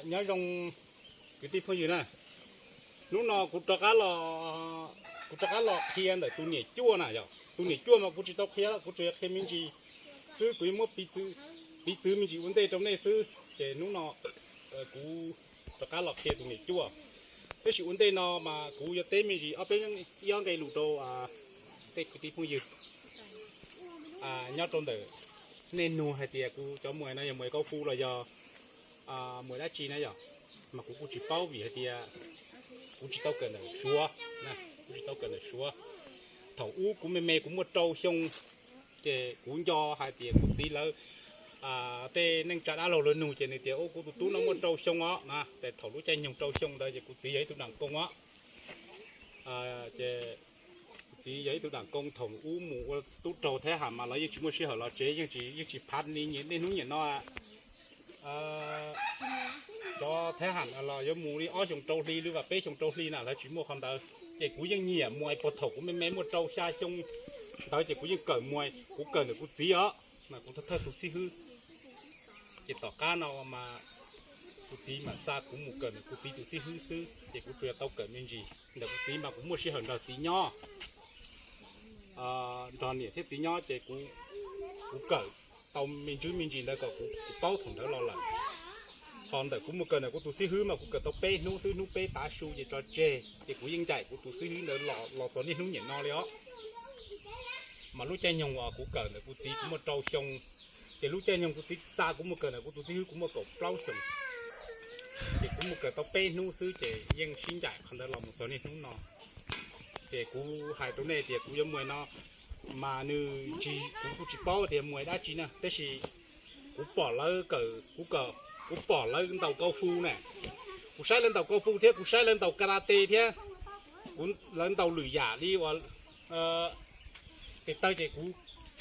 Nyob zoo kwv tij phooj ywg na, hnub no kuv rov qab los, kuv rov qab los qhia ntawm tus niam cuaj na yom. Tus niam cuaj mas kuv tsis tau qhia, kuv tsuas yog qhia me ntsis xwb, kuv yuav muab piv txwv me ntsis ua ntej rau nej xwb. Ces hnub no kuv rov qab los qhia tus niam cuaj. Tab sis ua ntej no mas kuv yuav teb me ntsis ob peb, ib ob nqe lus rau tej kwv tij phooj ywg nyob rau ntawm nej nug hais tias kuv cov muam no yog muam Kaub Fu los yog muam dab tsi na yom. Mas kuv kuj tsis paub vim hais tias kuv tsis tau kawm ntawm Suav, kuv tsis tau kawm ntawm Suav. Thaum ub kuv me me kuv muaj rau xyoo, ces kuv nco hais tias kuv txiv lawv tej neej tsa dab laug lawv nug ces nws tias, Ua kuv tus tub no muaj rau xyoo os na. Ces thaum lub caij nyoog rau xyoo ntawd ces kuv txiv yog ib tug dam koo os. Ces kuv txiv yog ib tug dam koo, thaum ub mus ua tub rog thab ham mas lawv yeej tsis muaj sij hawm los tsev, yeej tsis phav li niaj hnub niaj no. Cov thab ham los yuav mus li ob xyoos rau hli, li vas peb xyoos rau hli na, lawv tsis muaj qhov ntawd. Ces kuv yeej nyiam muas puag thaum kuv me me muaj rau xya xyoo ntawd ces kuv yeej kawm muas, kuv kawm ntawm kuv txiv os, mas kuv thawj thawj tus xib hwb. Ces tom qab no mas kuv txiv mam xa kuv mus kawm ntawm kuv txiv tus xib hwb xwb, ces kuv tsuas yog tau kawm me ntsis ntawm kuv txiv mas kuv muaj sij hawm nrog txiv nyob, nrog niam thiab txiv nyob ces kuv kawm tau me ntsis me ntsis ntawd kom kuv paub thaum ntawd los lawm. Ho ntawm kuv mus kawm ntawm kuv tus xib hwb mas kuv kawm tau peb hnub xwb, hnub peb tav su ces tso tseg, ces kuv yeej ncaim kuv tus xib hwb ntawd los txog niaj hnub niam no li os. Mas lub caij nyoog uas kuv kawm ntawm kuv txiv kuv muaj rau xyoo, ces lub caij nyoog kuv txiv xa kuv mus kawm ntawm kuv tus xib hwb kuv muaj kaum plaub xyoo. Ces kuv mus kawm tau peb hnub xwb ces yeej sib ncaim qhov ntawd los mus txog niaj hnub no. Ces kuv hais rau nej tias kuv yuav muas no, mas nws tsis, kuv kuj tsis paub tias muas dab tsi na, tab sis kuv pom lawv kawm, kuv, kuv pom lawv ntaus kaus fu na, kuv saib lawv ntaus kaus fu thiab kuv saib lawv ntaus karate thiab, kuv, lawv ntaus lwm yam li uas tes taw ces kuv,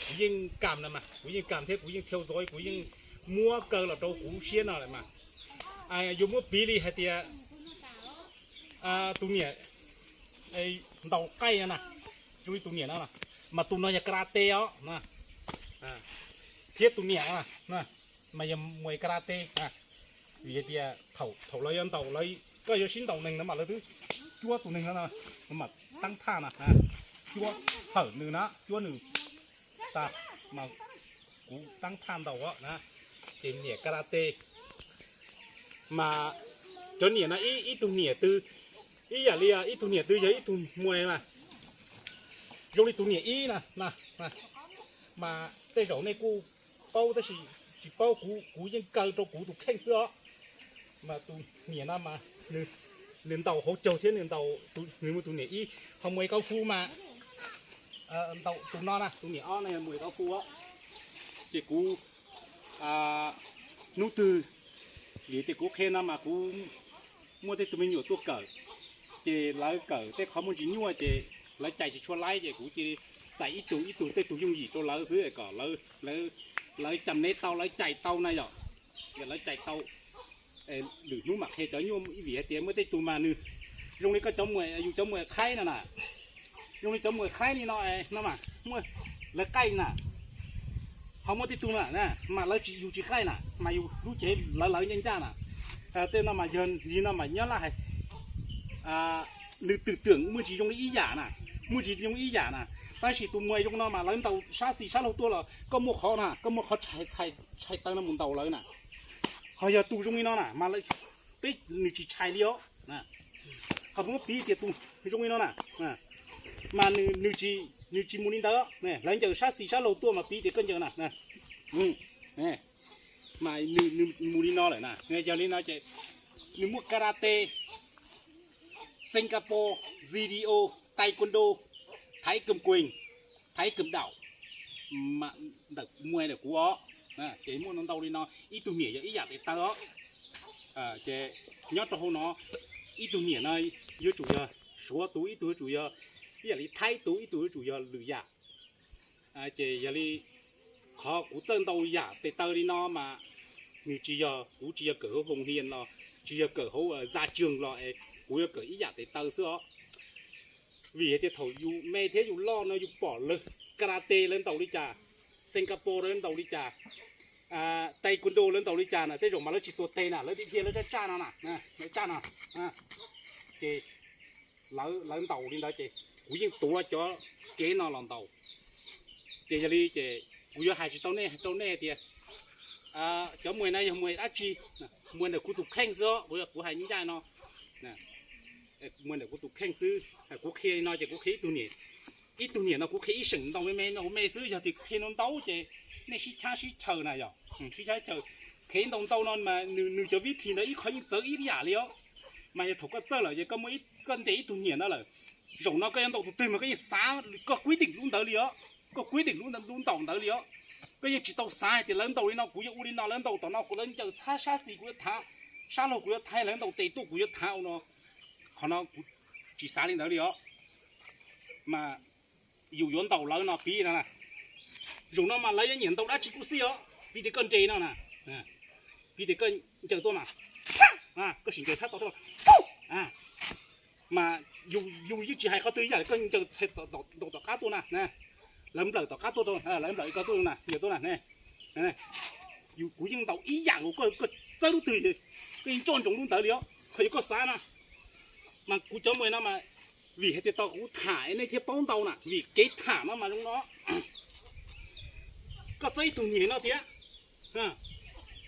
kuv yeej kam na mas, kuv yeej kam thiab kuv yeej thau zov, kuv yeej muab kaw los rau kuv siab no lawm mas. Yuav muab piv li hais tias tus niam ntaus qaij no na, zoo li tus niam no, mas tus no yog karate os, thiab tus niam no mas yog muas karate. Vim tias thaum lawv yuav ntaus, koj yuav sib ntaus neeg no mas lawv twb cuab tus neeg no, mas teeb thaj no, cuab hawm nws na, cuab nws tas, mas kuv teeb thaj ntaus na, ces niam karate. Mas cov niam no ib tug niam twg, ib yam li ib tug niam twg yog ib tug muas mas zoo li tus niam ib na, mas tej zaum nej kuj paub tab sis tsis paub, kuv yeej kaw rau kuv tus kheej xwb os. Mas tus niam no mas nws ntaus hauv caug thiab nws ntaus, nws muaj tus niam ib, ho muas kaus fu mas ntaus tus no na, tus niam ob no yog muas kaus fu os. Ces kuv hnub twg, vim tias kuv qhia no mas kuv muaj tej tug me nyuam tuaj kawm, ces lawv kawm tej qhov muaj ntsis nyuaj ces lawv cais tsis tshua laib ces kuv cia li txais ib tug ib tug tej tug yooj yim rau lawv xwb kom lawv cam neb tau, lawv cais tau na yom. Yog lawv cais tau lwm hnub mam qhia cov nyuaj, vim hais tias muaj tej tug mas nws zoo li koj cov muam, yus cov muam qhaib no na, zoo li cov muam qhaib li no no mas muaj lawv qaij na. Ho muaj tej tug na mas lawv tsis, yus tsis qaij na mas yus lub cev lawv lawv ncaj ncaj na. Tej no mas yog li no mas nyob laj hais nws twm twm muaj ntsis zoo li ib yam na, muaj ntsis zoo li ib yam na. Tab sis tus muas zoo no mas lawv ntaus sab xis sab laug tuaj los koj muaj qhov na, koj muaj qhov tshais taw no mus ntaus lawv na. Ho yog tus zoo li no na mas peb nws tsis tshais li os. Ho muab piv tias tus zoo li no na mas nws tsis mus li ntawd, lawv ncaws sab xis sab laug tuaj mas piv tias koj ncaws na. Mas nws mus li no lawm na, yog li no ces nws muaj karate, Singapore, judo, taekwondo, thaiv kam kuees, thaiv kam daum, ntawm muaj ntawm kuv os. Ces muaj ntau li no, ib tug niam yog ib yam tes taw os. Ces nyob rau hauv no, ib tug niam no yuav tsum yog Suav tus, ib tug yuav tsum yog ib yam li Thaib tus, ib tug yuav tsum yog lwm yam. Ces yog li qhov kuv txawj ntau yam tes taw li no mas nws tsis yog, kuv tsis yog kawm hauv hoos hias los tsis yog kawm hauv za tseeg los es kuv yuav kawm ib yam tes taw xwb os. Vim hais tias thaum yus me thiab yus loj no yus pom lawv karate lawv ntaus li cas, Singapore lawv ntaus li cas, taekwondo lawv ntaus li cas na, tej zaum mas lawv tsis xuas tes na, lawv dhia lawv tsaj tsaj no na, lawv tsaj no. Ces lawv ntaus li ntawd ces kuv yeej tuav cov kev no los ntaus. Ces yog li ces kuv yuav hais tsis tau nej, hais rau nej tias cov muaj no yog muaj dab tsi, muaj ntawm kuv tus kheej xwb, kuv hais ncaj no, muaj ntawm kuv tus kheej xwb. Kuv qhia li no ces kuv qhia ib tug niam, ib tug niam no kuv qhia ib seem ntau me me ntau me xwb, yog tias qhia ntau ntau ces nej sib chab sib chaw na yog, sib chab chaw. Qhia ntau ntau no mas nws cov vib thi ntawd ib qho yeej txawv ib yam li os. Mas yog thaum koj txawj lawm ces koj muaj, koj nres ib tug niam no lawm, zaum no koj yuav ntaus tus twg mas koj yeej xav, koj kuib deem lub ntawd li os, koj kuib deem lub ntaus ntawd li os. Koj yeej tsis tau xav hais tias lawv ntaus li no kuv yuav ua li no, lawv ntaus tom no kuv, lawv ncaws txhab sab xis kuv yuav thav, sab laug kuv yuav thav, lawv ntaus tes tuaj kuv yuav thav ua no. Qhov no kuv tsis xav li ntawd li os. Mas yus yuav ntaus lawv no piv no, zaum no mas lawv yuav nyiam ntaus dab tsi kuj xij os, piv tias koj nres no na, piv tias koj ncaws tuaj mas, koj sim ncaws txhab tod, mas yus yeej tsis hais qhov twg ib yam li koj ncaws ntaus tom qab tuaj na, lawv nplawm tom qab tuaj rau, lawv nplawm li ko tuaj na, ncaws tuaj na. Yus kuv yeej ntaus ib yam nkaus, koj txawb lub twg koj yeej nco ntsoov lub ntawd li os, qhov yog koj xav na. Mas kuv cov muaj no mas vim hais tias tau kuv tham nej thiaj paub ntau na, vim kev tham no mas zoo no. Koj txawb ib tug niam no tiag,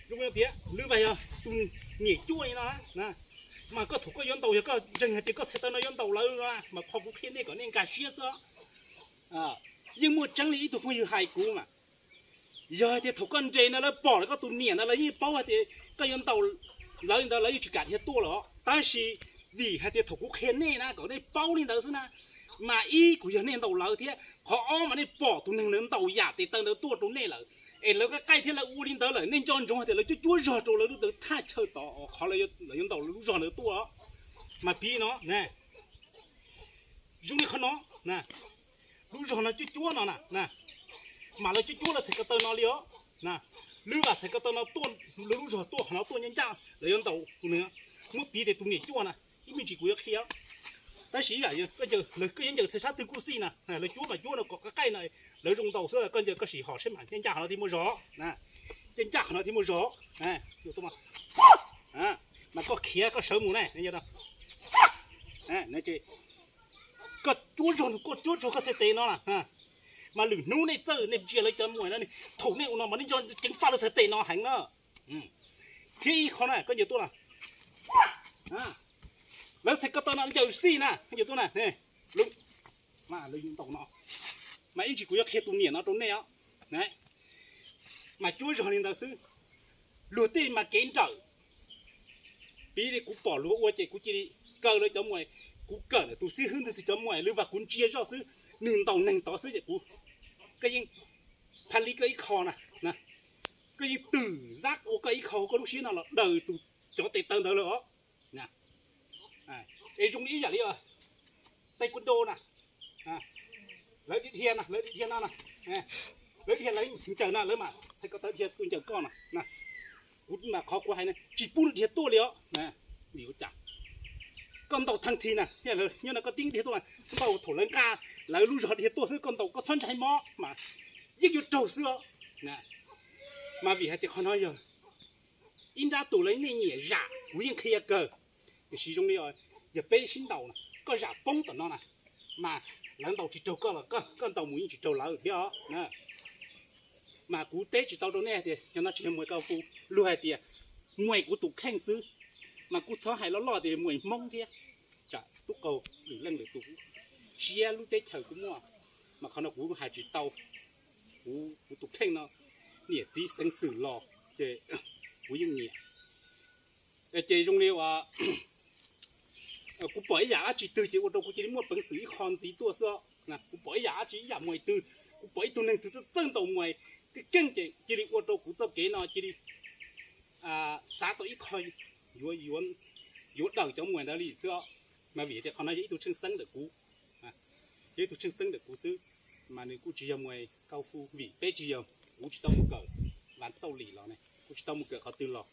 zoo tiag, lwm vas yog tus niam cuaj li no, mas koj thaum koj yuav ntaus, yog koj ntseeg hais tias koj txhais taw no yuav ntaus lawv no, mas qhov kuv qhia nej kom nej nkag siab xwb. Yeej muaj tseeb li ib tug phooj ywg hais kuv mas, yog hais tias thaum koj nres no lawv pom lawm koj tus niam no lawv yeej paub hais tias koj yuav ntaus lawv li ntawd, lawv yeej tsis kam dhia tuaj lawm. Tab sis vim hais tias thaum kuv qhia nej na kom nej paub li ntawd xwb na, mas ib kuv yog nej ntaus lawv thiab, qhov ob mas nej pom tus neeg ntawd ntaus yam tes taw ntawd tuaj rau nej lawm, es lawv qaij qaij thiab lawv ua li ntawd lawm, nej nco ntsoov hais tias lawv cuab cuab zog rau lawv lub thaj chaw tod, qhov lawv yuav ntaus lawv lub zog ntawd tuaj. Mas piv no, zoo li qhov no, lub zog no cuab cuab no na, mas lawv cuab cuab lawv txhais ko taw no li os. Lwm vas txhais ko taw no tuaj, lawv lub zog tuaj qhov no tuaj ncaj ncaj, lawv yuav ntaus tus neeg, muab piv tias tus niam cuaj na, ib me ntsis kuv yuav qhia. Tab sis koj yuav ncaws txhais sab twg kuj xij na, lawv cuab mas cuab no kom qaij qaij no, lawv zoo ntaus xwb, koj ncaws koj sim hom saib mas ncaj ncaj qhov no thiaj muaj zog, ncaj ncaj qhov no thiaj muaj zog. Mas koj khiav koj sawv mus na, koj cuab zog koj cuab rau koj txhais tes no na. Mas lwm hnub nej txawj nej ntsia lawv cov muaj no, thaum nej ua no mas nej nco ceev faj lawv txhais tes no heev na. Thiab ib qho na koj ncaws tuaj na, lawv txhais ko taw no ncaws xij na, koj ncaws tuaj na, lawv ntaus no, mas ib ntsis kuv yuav qhia tus niam no rau nej os. Mas cuab zog li ntawd xwb, luag tej mas kev nrawm. Piv li kuv pom luag ua ces kuv cia li kaw lawv cov muaj, kuv kawm ntawm tus xib hwb ntawd tus cov muaj, lwm vas kuv ntsia zoj xwb, nws ntaus neeg tod xwb ces kuv, koj yeej, phaj li koj ib qho na, koj yeej twm zab ua koj ib qho, koj lub siab no los daws tus cov tes taw ntawd lawm os. Es zoo li ib yam li taekwondo na, lawv dhia no, lawv dhia no na, lawv dhia lawv ncaws no, lawv mas txhais ko taw dhia tuaj ncaws koj no. Kuv mas qhov kuv hais tsis pub nws dhia tuaj li os. Vim ua cas? Koj ntaus thaj thi na, nyob no koj tib dhia tuaj, ntaus thaum lawv nqa lawv lub zog dhia tuaj xwb, koj ntaus koj txhob ntshai mob mas yeej yuav raug xwb os. Mas vim hais tias qhov no yog ib nrab tus lawv nej nyiam zam, kuv yeej qhia kawg. Tiam sis zoo li yog peb sib ntaus na, koj zam poob tom no na, mas lawv ntaus tsis raug koj los koj ntaus mus yeej tsis raug lawv thiab os. Mas kuv teb tsis tau rau nej tias cov no tsis yog muaj kaw fu, luag hais tias muaj kuv tus kheej xwb. Mas kuv txhob hais loj loj tias muaj Hmoob thiab, tsam tub qaug lwm leej lwm tus, siab lub teb chaws kuv muaj. Mas qhov no kuv hais tsis tau, kuv tus kheej no niam txiv xeev xwm los ces kuv yeej nyiam. Ces zoo li uas kuv pom ib yam dab tsi twg ces ua rau kuv cia li muaj peev xwm ib qho ntxiv tuaj xwb. Kuv pom ib yam dab tsi ib yam muaj twg, kuv pom ib tug neeg twg txawj ntaus muaj keej keej ces cia li ua rau kuv txoj kev no cia li xav tau ib qho yuav dawm cov muaj ntawd li xwb. Mas vim tias qhov no yog ib tug tsheej xeeb ntawm kuv, yog ib tug tsheej xeeb ntawm kuv xwb, mas nws kuj tsis yog muaj kaw fu vim peb tsis yog, kuv tsis tau mus kawm vas xauj lim los ne, kuv tsis tau mus kawm qhov twg los.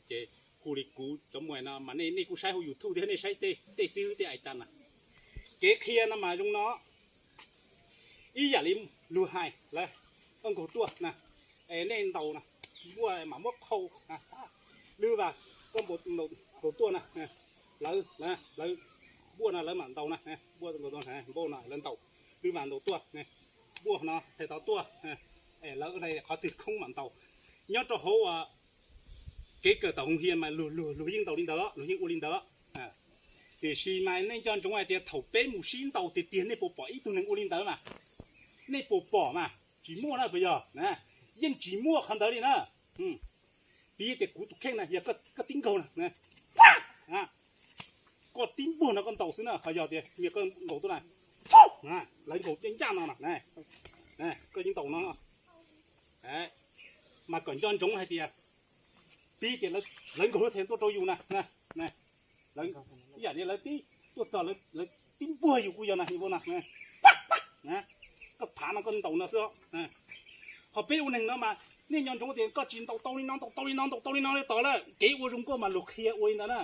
Ces hu li kuv cov muaj no mas nej kuj saib hauv YouTube thiab nej saib tej xib hwb tej ai tas na. Kev qhia no mas zoo no, ib yam li luag hais lawv, koj nkaug tuaj na, Nej ntaus no, npuaj mam muab qhau, lwb vas, koj ntaus tuaj na, lawv, lawv npuaj no lawv mam ntaus na, npuaj npau no lawv ntaus, lwb vas ntaus tuaj, npuaj no txhais tau tuaj, lawv qhov twg khoob mam ntaus. Nyob rau hauv kev kawm tom hoos hias mas luag luag luag yeej ntaus li ntawd, luag yeej ua li ntawd. Tiam sis mas nej nco ntsoov hais tias thaum peb mus sib ntaus tiag tiag nej puas pom ib tug neeg ua li ntawd mas? Nej puas pom mas? Tsis muaj na puas yog? Yeej tsis muaj qhov ntawd li na. Piv tias kuv tus kheej na yog koj tib nkaug na, koj tib npuag no koj ntaus xwb na, ho yog tias niag koj ntaus tuaj na, lawv nkaus ncaj ncaj no, koj yeej ntaus no, mas kom nco ntsoov hais tias, piv tias lawv nkaus lub txhais tuaj rau yus na, ib yam li lawv tib tuaj txog lawv tib npuag yus kuj yog na, yus na, koj thav no koj ntaus no xwb. Ho peb ua neeg no mas nej nco ntsoov tias koj tsis ntaus tau li no, ntaus tau li no, ntaus tau li no li tod lawm, kev ua zoo nkauj mas luag qhia ua li ntawd na,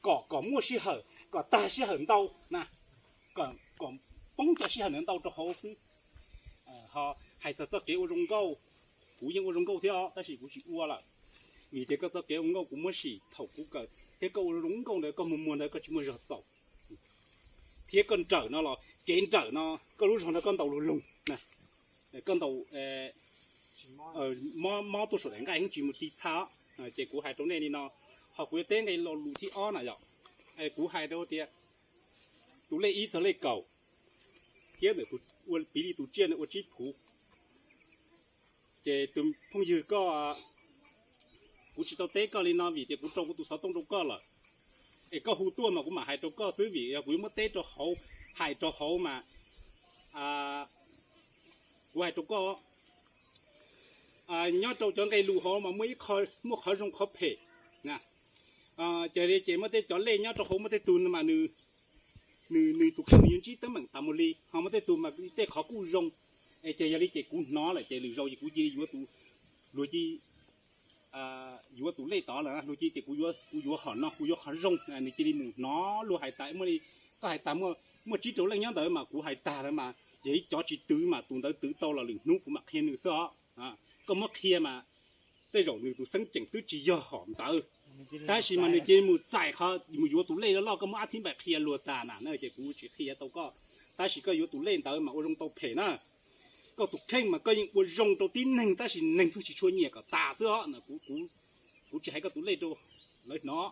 kom kom muaj sij hawm, kom tag sij hawm ntau na, kom poob cov sij hawm ntawd ntau rau hauv xwb. Ho hais txog txoj kev ua zoo nkauj, kuv yeej ua zoo nkauj thiab os, tab sis kuv tsis ua lawm, vim tias koj txoj kev ua nkauj kuv muab sim thaum kuv kawm, thiab koj ua zoo nkauj ntawd koj muag muag ntawd koj tsis muaj zog txaus, thiab koj nrawm no los kev nrawm no, koj lub zog ntawd koj ntaus luag loog, koj ntaus mob mob tuaj saum daim nqaij tsis mus ti txha. Ces kuv hais rau nej li no, ho kuv yuav teb nqe lo lus thib ob na yom. Kuv hais rau tias tus lej ib txog lej kaum, thiab ntawm tus ua piv li tus tsiaj ua tsib phuv. Ces tus phooj ywg koj, kuv tsis tau teb koj li no vim tias kuv rau kuv tus xov tooj rau koj lawm, es koj hu tuaj mas kuv mam hais rau koj xwb, vim yog kuv yuav muab teb rau hauv, hais rau hauv mas kuv hais rau koj, nyob rau cov nqe lus hauv mas muaj ib qho, muaj qhov zoo qhov phem. Ces li ces muaj tej cov lej nyob rau hauv muaj tej tug mas nws, nws tus kheej nws yuav ntsib teeb meem tas mus li, ho muaj tej tug mas tej qhov kuj zoo. Es ces yog li ces kuv hnov lawm ces lwm zaus ces kuv cia li yuav tus, luag cia yuav tus lej tod lawm, luag cia ces kuv, kuv yuav hom no, kuv yuav qhov zoo, nws cia li mus hnov luag hais tas, koj hais tas muaj tsib rau leej nyob ntawd mas kuv hais tag lawm mas yog ib cov tsis twv mas tus ntawd twv tau los lwm hnub kuv mam qhia nws xwb os. Koj muab qhia mas tej zaum nws tus xeeb ceem twb tsis yog hom ntawd, tab sis mas nws cia li mus txais qhov mus yuav tus lej loj loj, koj muab ab thib npaim qhia luag tas na, ces kuv tsis qhia tau koj. Tab sis koj yuav tus lej ntawd mas ua zoo tau phem na. Koj tus kheej mas koj yeej ua zoo rau tib neeg tab sis neeg pheej tsis tshua nyiam kom tas xwb os. Kuv tsis hais koj tus lej rau lawv hnov,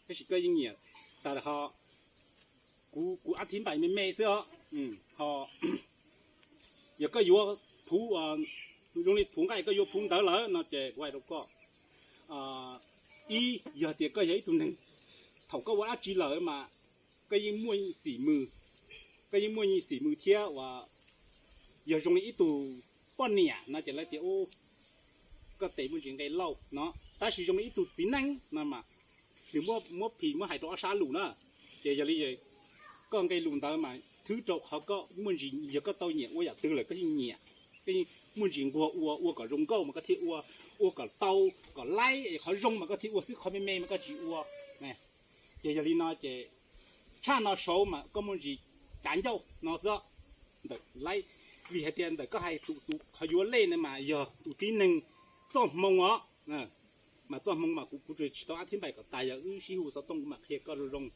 tab sis koj yeej nyiam tas ho. Kuv, kuv ab thib npaim me me xwb os. Ho yog koj yuav phuv, zoo li phuv nqaij koj yuav phuv ntawd lawm no ces kuv hais rau koj, ib yog tias koj yog ib tug neeg thaum koj ua dab tsi lawm mas koj yeej muaj xim mws, koj yeej muaj xim mws thiab uas yog zoo li ib tug poj niam no ces lawv tias koj tes muaj ntsis nqe lauj no, tab sis zoo li ib tug txiv neej no mas nws muab phim muab hais rau ob sab lus na. Ces yog li koj nqe lus ntawd mas thwb rau qhov koj muaj ntsis, yog koj tau nyiam ua yam twg lawm koj yeej nyiam, koj yeej muaj ntsis nquag ua, ua kom zoo nkauj mas koj thiaj ua, ua kom tau, kom laib es qhov zoo mas koj thiaj ua xwb, qhov me me mas koj tsis ua. Ces yog li no ces tshaj no saud mas koj muaj ntsis cav ncauj no xwb ntawm laib, vim hais tias ntawm koj hais tus, tus qhov yuav lej na mas yog tus tib neeg txoj hmoo os. Mas txoj hmoo mas kuv, kuv tsis tau ab thib npaim kom tas, yog wb sib hu xov tooj kuv mam qhia koj zoo zoo,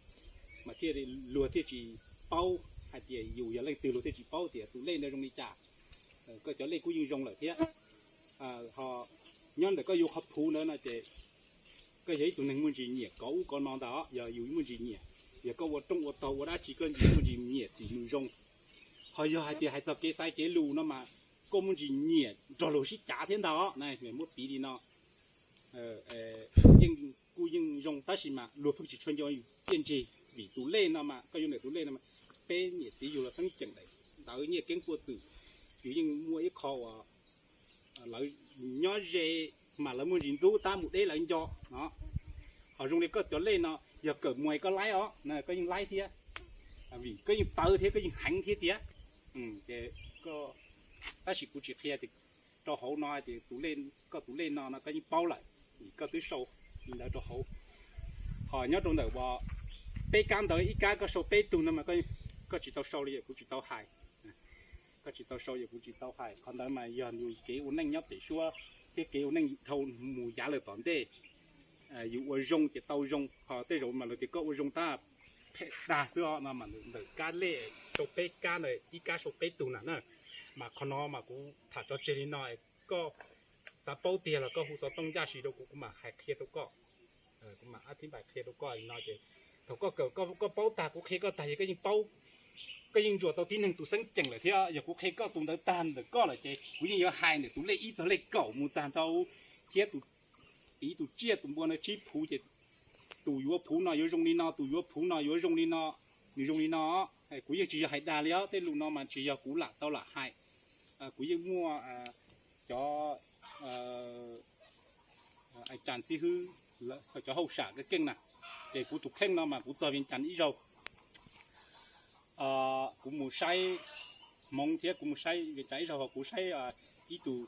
mas thiaj luag thiaj tsis paub hais tias yus yog leej twg, luag thiaj tsis paub tias tus lej ntawd zoo li cas. Koj cov lej kuj yeej zoo lawm thiab. Ho nyob ntawm koj yuav qhov phuv ntawd no ces koj yog ib tug neeg muaj ntsis nyiam kov ub kov no ntag, yog yus muaj ntsis nyiam, yog koj ua rooj ua taug ua dab tsi koj muaj ntsis nyiam xim mws zoo. Ho yog hais tias hais txog kev xaiv kev lus no mas koj muaj ntsis nyiam nrog luag sib cav thiab ntag na, muab piv li no yeej, kuj yeej zoo tab sis mas luag pheej tsis tshua nco yus txiaj ntsig, vim tus lej no mas koj yuav ntawm tus lej no mas peb niam txiv yug los xeeb ceem daim ntawv nyiaj keeb puag txwm, yus yeej muaj ib qho uas lawv nyob ze mas lawv muaj ntsis ntxub tab mus deb lawv nco no. Ho zoo li koj cov lej no yog kawm muas koj laib os, koj yeej laib thiab, vim koj yeej tawv thiab koj yeej heev thiab tiag. Tab sis kuv tsis qhia rau hauv no tias tus lej, koj tus lej no no koj yeej paub lawm, vim koj twb sau li ntawd rau hauv. Ho nyob rau ntawm uas peb kab ntawv ib kab koj sau peb tug no mas koj tsis tau sau li, kuv tsis tau hais. Koj tsis tau sau ces kuv tsis tau hais. Qhov ntawd mas yog yus kev ua neej nyob pem suab thiab kev ua neej dhau mus yav lawm tom ntej. Yus ua zoo ces tau zoo, ho tej zaum mas luag tias koj ua zoo tab phem dag xwb os no mas ntawm kab lej sau peb kab ntawd ib kab sau peb tug na na. Mas qhov no mas kuv tham tso tseg li no, koj xav paub tiag los koj hu xov tooj ncaj si rau kuv, kuv mam hais qhia rau koj. Kuv mam ab thib npais qhia rau koj li no ces thaum koj kawm koj paub tag kuv qhia koj tag ces koj yeej paub, koj yeej ntsuam tau tib neeg tus xeeb ceem lawm thiab. Yog kuv qhia koj tus ntawd tag ntawm koj lawm ces kuv yeej yuav hais ntawm tus lej ib txog lej kaum mus txog ntawm thiab tus piv tus tsiaj tus npua no tsib phuv ces tus yuav phuv no yuav zoo li no, tus yuav phuv no yuav zoo li no, nws zoo li no. Kuv yeej tsis yog hais dag li os, tej lus no mas tsis yog kuv lam tau lam hais. Kuv yeej muaj cov ais tsas xib hwb, cov hauj sam keej keej na, ces kuv tus kheej no mas kuv txog Vias Cas ib zaug, kuv mus saib Hmoob thiab kuv mus saib Vias Cas ib zaug, kuv saib ib tug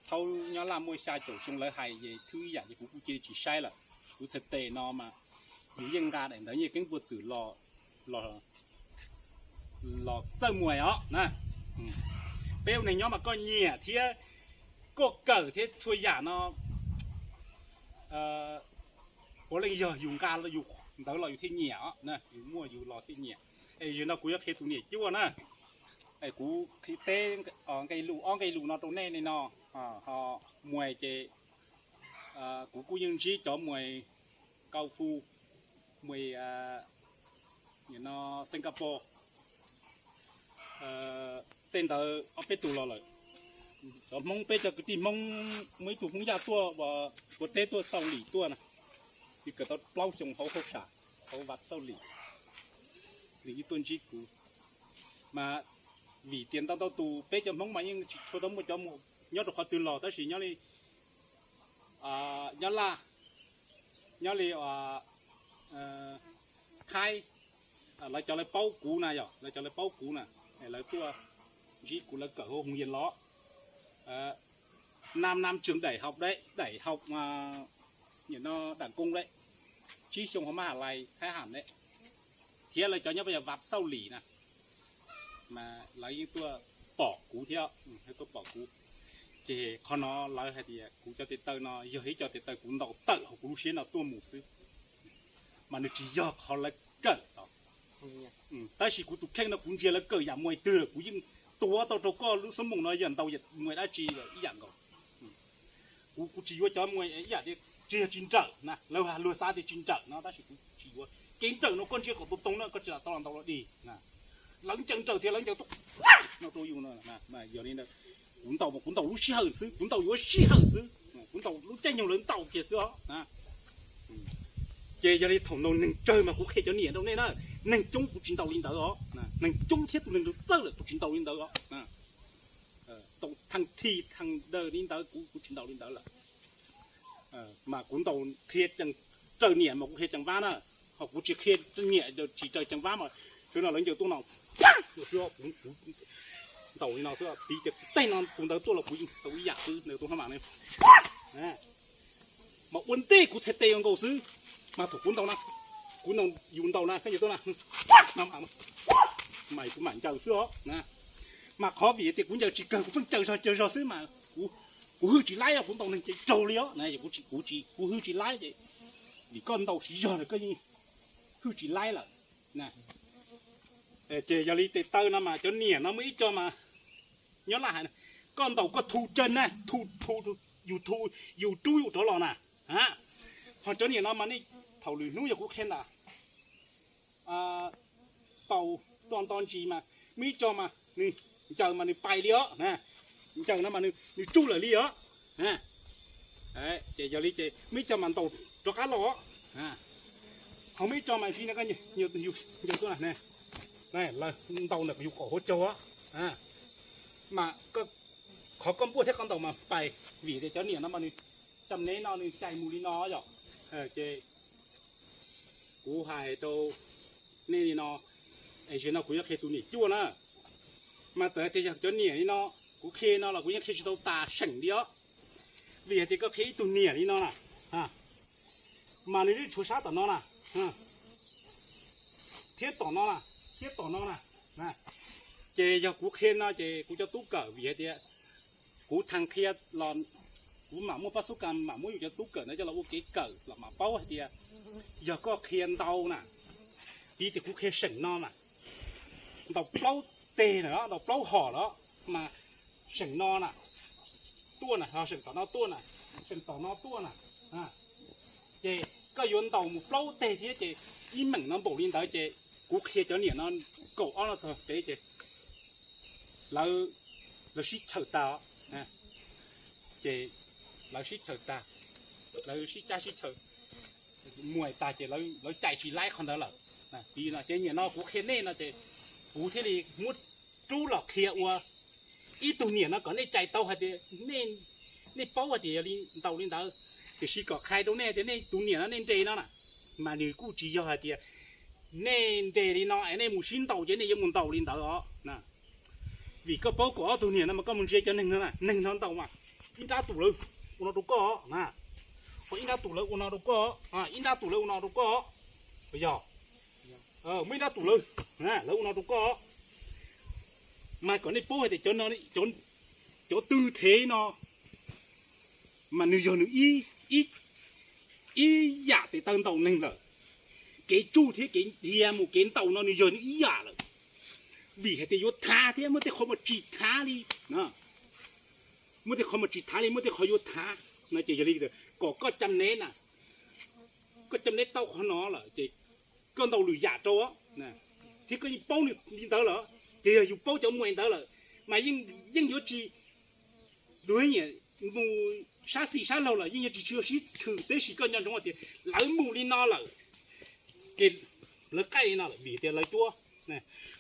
thaub nyob Laj muaj xya caum xyoo lawv hais es thwb ib yam ces kuv kuj cia li tsis saib lawm. Kuv txhais tes no mas yus yeej nqa daim ntawv nyiaj keeb puag txwm los txawj muas os na. Peb ua neeg nyob mas koj nyiam thiab koj kawm thiab txhua yam no puav leej yog yus nqa yus ntawd los yus thiaj nyiam os, yus muaj yus los thiaj nyiam. Es zaum no kuv yuav qhia tus niam cuaj na, kuv teb nqe lus ob nqe lus no rau nej li no. Ho muas ces kuv kuj yeej ntsib cov muas Kau Fu, muas Singapore, tej ntawd ob peb tug los lawm. Cov Hmoob, peb cov kwv tij Hmoob, muaj ib tug Hmoob Yaj tuaj, Suav teb tuaj xauj lim tuaj na, nws kawm tau plaub xyoo hauv hauj sam, hauv vaj xauj lim, nws yeej tuaj ntsib kuv. Mas vim tias ntau ntau tus peb cov Hmoob mas yeej tsis tshua tau muaj cov muas nyob rau qhov twg los, tab sis nyob li nyob Laj, nyob li Thaib, lawv cov lawv paub kuv na, yog lawv cov lawv paub kuv na, lawv tuaj ntsib kuv, lawv kawm hauv Hoo Yas los, năm năm trường đại học đấy, đại học, no, đảng công đấy, tsib xyoo hauv mab has lais Thaib Ham đấy, thiab lawv cov nyob peb yog vaj xauj lim na, mas lawv yeej tuaj pom kuv thiab, tuaj pom kuv. Ces qhov no lawv hais tias kuv cov tes taw no yog ib co tes taw kuv ntaus tawm hauv kuv lub siab no tuaj mus xwb, mas nws tsis yog qhov lawv kawm os. Tab sis kuv tus kheej no kuv ntsia lawv kawm yam muas twg kuv yeej tuav tau rau koj lub xuab moos no yog ntaus yam muas dab tsi ib yam nkaus. Kuv, kuv tsis yuav cov muas ib yam tias tsis yog tsis nrawm na, lawv luag xav tias tsis nrawm no tab sis kuv tsis yuav. Kev nrawm no koj ntsia kom tau toog na koj tsis tau los ntaus los dig. Lawv ncaws nrawm thiab lawv ncaws tuaj no rau yus no, yog li ntawd kuv ntaus mas kuv ntaus lub sij hawm xwb, kuv ntaus yuav sij hawm xwb, kuv ntaus lub caij nyoog lawv ntaus kiag xwb os. Ces yog li thaum ntaus neeg tsawg mas kuv qhia cov niam rau nej na, neeg coob kuv tsis ntaus li ntawd os, neeg coob thiab tus neeg txawj lawm kuv tsis ntaus li ntawd os. Tau thaj thi thaj daw li ntawd kuv, kuv tsis ntaus li ntawd lawm. Mas kuv ntaus qhia raws niam mas kuv qhia ceev vab na, ho kuv tsis qhia niam tsis raws ceev vab mas sawv no lawv ncaws tuaj no, kuv ntaus li no xwb, piv tias kuv tej no tus ntawd tuaj los kuv yeej tau ib yam xwb, nws tus hab mas mas ua ntej kuv txhais tes yuav nkaus xwb, mas thaum kuv ntaus na, kuv ntaus yus ntaus na, koj ncaws tuaj na, mas kuv mam ncaws xwb os. Mas qhov vim tias kuv ncaws tsis kawg kuv pheej ncaws zog ncaws zog xwb mas kuv hwj tsis laib os, kuv ntaus neeg ces raug li os, kuv tsis, kuv tsis, kuv hwj tsis laib ces vim koj ntaus siv zog na koj yeej hwj tsis laib lawm. Ces yog li tes taw no mas cov niam no muaj ib co mas nyob laj hais, koj ntaus koj thu tsawg na, thu, thu, yus thu, yus rub yus rov los na. Ho cov niam no mas nej thaum lwm hnub yog kuv qhia ntawm tau tuaj nto ntsis mas muaj ib co mas nws ncaws mas nws pais li os, ncaws no mas nws tsuj lawm li os. Ces yog li ces muaj ib co mas ntaus rov qab los, ho muaj ib co mas fi no, ntaus ntawm yus qaum hauv caug, mas qhov koj npuaj thiab koj ntaus mas pais, vim tias cov niam no mas nws cam neb no nws cais mus li no yom. Ces kuv hais rau nej li no, es zaum no kuv yuav qhia tus niam cuaj na, mas txawm hais tias yog cov niam li no, kuv qhia no los kuv yeej qhia tsis tau tas seem li os, vim hais tias koj qhia ib tug niam li no na, mas nws twb tshuav sab tom no na, thiab tom no na, thiab tom no na, Ces yog kuv qhia no ces kuv cov tub kawm vim hais tias kuv thav qhia los kuv mam muaj pab xub kas mam muab yus cov tub kawm ntawd coj los ua kev kawm los mam paub hais tias yog koj qhia ntau na, piv tias kuv qhia seem no na, ntaus plaub teg na, ntaus plaub hom los mas seem no na, tuaj na, seem tom no tuaj na, seem tom no tuaj na, ces koj yuav ntaus mus plaub teg thiab ces ib meem no npaum li ntawd ces kuv qhia cov niam no kaum ob no txog pem ces lawv, lawv sib chaws tag, ces lawv sib chaws tag, lawv sib cab sib chaws muas tag ces lawv cais tsis laib qhov ntawd lawm. Ces niam no kuv qhia nej no ces kuv thiaj li muab rub los qhia ua ib tug niam no kom nej cais tau hais tias nej paub hais tias yog li ntaus li ntawd, tiam sis kom qhia rau nej tias nej tus niam no nej nres no na, mas nws kuj tsis yog hais tias nej nres li no es nej mus sib ntaus ces nej yuav mus ntaus li ntawd os. Vim koj paub kaum ob tug niam no mas koj mus ntsia cov neeg no na, neeg no ntaus mas ib nrab tus lawv ua no rau koj na, ho ib nrab tus lawv ua no rau koj, ib nrab tus lawv ua no rau koj, yog, muaj ib nrab tus lawv, lawv ua no rau koj. Mas kom nej paub hais tias cov twg thev no mas nws yog nws ib yam tes taw ntaus neeg lawm. Kev tsuj thiab kev dhia mus kev ntaus no nws yog nws ib yam lawm. Vim hais tias yuav thav thiab muaj tej qhov mas tsis thav li, muaj tej qhov mas tsis thav li, muaj tej qhov yuav thav no ces yog li kom koj cam nev na, koj cam nev tau qhov no lawm ces koj ntaus lwm yam rau thiab koj yeej paub nws li ntawd lawm, ces yog yus paub cov muas ntawd lawm mas yeej yuav tsis, lus nyiam mus sab xis sab laug lawm yeej yuav tsis tshua sib thwm, tab sis koj nco ntsoov tias lawv mus li no lawm ces lawv qaij li no lawm vim tias lawv cuab.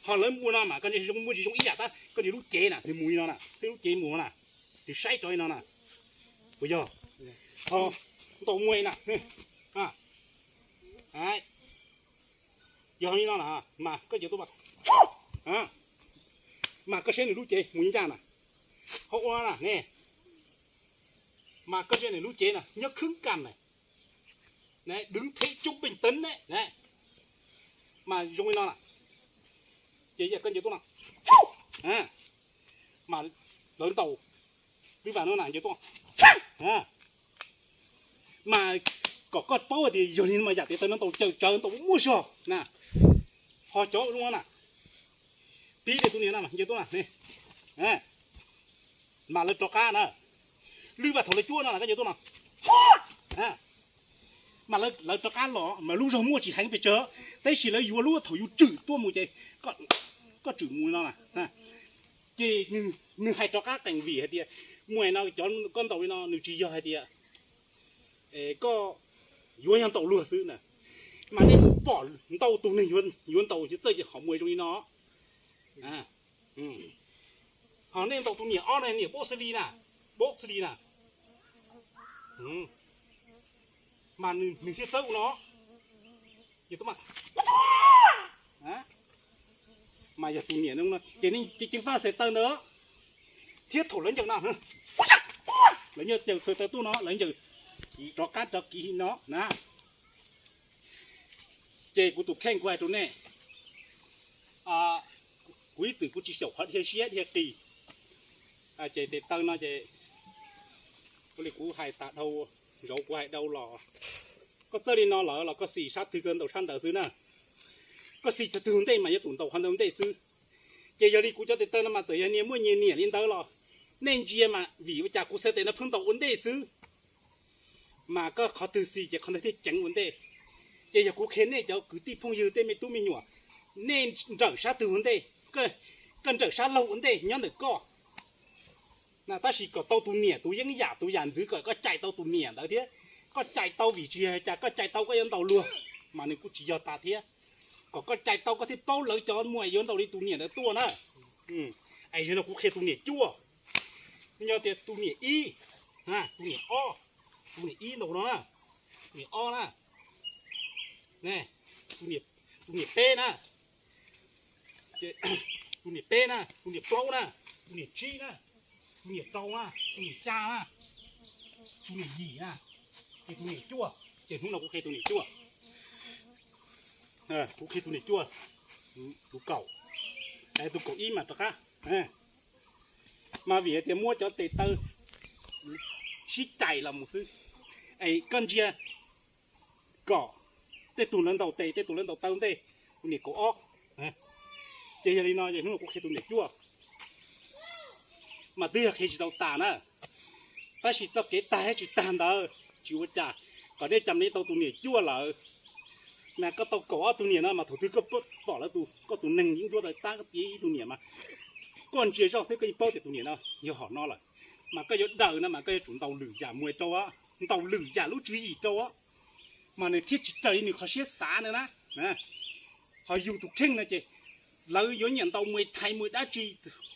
Ho lawv ua no mas koj zoo muaj tsis zoo ib yam tab koj nias lub cev na, nws mus li no na, thiab lub cev mus na, nws saib rov li no na, puas yog? Ho ntaus muas na, yog li no na, mas koj ces tuaj mas, mas koj saib nws lub cev mus li ncaj na, ho ua na ne, mas koj saib nws lub cev na nyob khwb kas na, đứng thế trung bình tấn ne, mas zoo li no na, ces koj ces tuaj no, mas lawv ntaus lub vas no na ces tuaj, mas kom koj paub tias yog li no mas yam tes taw no ntaus cawm tsawv ntaus muaj zog na, ho cov zoo na, pib tias tus niam no mas ces tuaj na, mas lawv rov qab na, lwm vas thaum lawv cuab no na koj ces tuaj no, mas lawv rov qab los mas lub zog muaj tsis heev pes tsawg, tab sis lawv yuav lub thaum yus tswm tuaj mus ces koj tswm mus no na, ces nws hais rov qab qees vim hais tias muaj no cov koj ntaus li no nws tsis yog hais tias koj yuav yog ntaus luag xwb na, mas nej mus pom ntau tus neeg yuav ntaus ces txawj ces qhov muag zoo li no. Ho nej ntaus tus niam ob no niam npaub xws li na, npaub xws li na, mas nws thiaj txawb ua no, mas yog tus niam no ces nej ceev faj xav taw ntawd, thiab thaum lawv ncaws no, lawv ncaws xav taw tuaj no lawv ncaws rov qab rov kiv no na. Ces kuv tus kheej kuv hais rau nej, kuv ib txwm kuv tsis xyaum qhov dhia siab dhia qis, ces tes taw no ces ua li kuv hais tas dhau, zaum kuv hais dhau los, koj txawj li no lawm los koj xis sab twg koj ntaus sab ntawd xwb na. Koj xis tog twg ua ntej mas yuav tsum ntaus qhov ntawd ua ntej xwb. Ces yog li kuv cov tes taw no mas txawm yog niag muaj nyias niam li ntawd los nej ntsia mas vim ua cas kuv xav tes no pheej ntaus ua ntej xwb, mas koj qhov twg xis ces qhov ntawd thiaj ceev ua ntej. Ces yog kuv qhia nej cov kwv tij phooj ywg tej me tub me nyuam, nej nrawm sab twg ua ntej, koj nrawm sab laug ua ntej nyob ntawm koj na, tab sis kom tau tus niam tus yeeb yam tus yam ntxwv kom koj cais tau tus niam ntawd thiab. Koj cais tau vim tsis yog cas koj cais tau koj yuav ntaus luag, mas nws kuj tsis yog tas thiab. Kom koj cais tau koj thiaj paub lawv cov muaj yuav ntaus li tus niam ntawd tuaj na. Es yog no kuv qhia tus niam cuaj, nyob tias tus niam ib, tus niam ob, tus niam ib ntaus no na, tus niam ob na, tus niam peb na, tus niam peb na, tus niam plaub na, tus niam tsib na, tus niam rau na, tus niam xya na, tus niam yim na, ces tus niam cuaj, ces hnub no kuv qhia tus niam cuaj, kuv qhia tus niam cuaj, tus kaum, Tus kaum ib mas rov qab, mas vim hais tias muab cov tes taw sib cais los mus xwb. Es koj ntsia kom tej tug lawv ntaus tes, tej tug lawv ntaus taw ntej, tus niam kaum ob. Ces yog li no es hnub no kuv qhia tus niam cuaj mas twb yog qhia tsis tau tas na. Tab sis txoj kev tag thiab tsis tag ntawd tsis ua cas, kom nej cam nej tau tus niam cuaj lawm. Mas koj tau kaum ob tug niam no mas thaum twg koj pom lawv tus, koj tus neeg yeeb ncuab tawm tab ib tug niam mas koj ntsia zoj xwb koj yeej paub tias tus niam no yog hom no lawm. Mas koj yuav daws no mas koj yuav tsum ntaus lwm yam muaj rau, ntaus lwm yam lub tswv yim rau, mas nws thiaj tsis raws li nws qhov siab xav na. Ho yus tus kheej no ces lawv yuav nyiam ntaus muaj thaiv muaj dab tsi,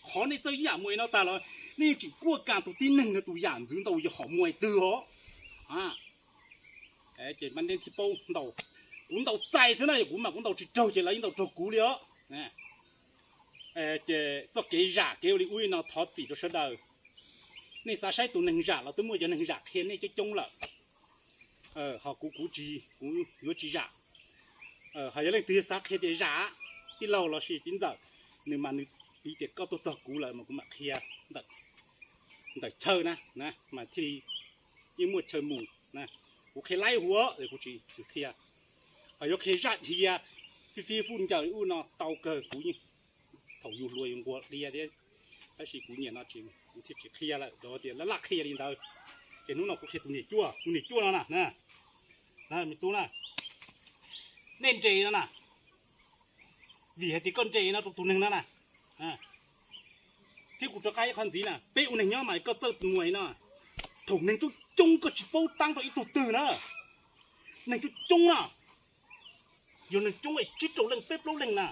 qhov nej txawj yam muaj no tag los nej yeej tseem kuaj kas tus tib neeg no tus yam ntxwv ntaus yog hom muaj twg os. Ces mas nej thiaj paub ntaus, kuv ntaus txais xwb na, yog kuv mas kuv ntaus tsis raug ces lawv yeej ntaus raug kuv li os. Ces txoj kev zam kev ua li ub li no thov txim rau sawv daws. Nej xav saib tus neeg zam los twb muaj cov neeg zam qhia nej coob coob lawm. Ho kuv, kuv tsis, kuv yuav tsis zam. Ho yog leej twg xav qhia tias zam, tij laug los sis txiv ntxawm, nws mas nws piv tias koj tuaj txog kuv lawm mas kuv mam qhia ntawm chaw na, mas thiaj li yeej muaj chaw mus. Kuv qhia laib huv es kuv tsis qhia. Ho yuav qhia zaj dhia, fij fij fuj ncaws ub no tau kawg, kuv yeej, thaum yus hluas yus nquag dhia thiab, tab sis kuv nyiam no ces kuv thiaj tsis qhia lawm, rau tias laj laj qhia li ntawd. Ces hnub no kuv qhia tus niam cuaj, tus niam cuaj no na, me tub na, nej nres no na, vim hais tias koj nres no rau tus neeg no na, thiab kuv rov qab ib qho ntxiv na, peb ua neeg nyob mas koj txawj muaj no, thaum neeg coob coob koj tsis paub tab rau ib tug twg na, neeg coob coob na, yog neeg coob tsib rau leej peb plaub leeg na,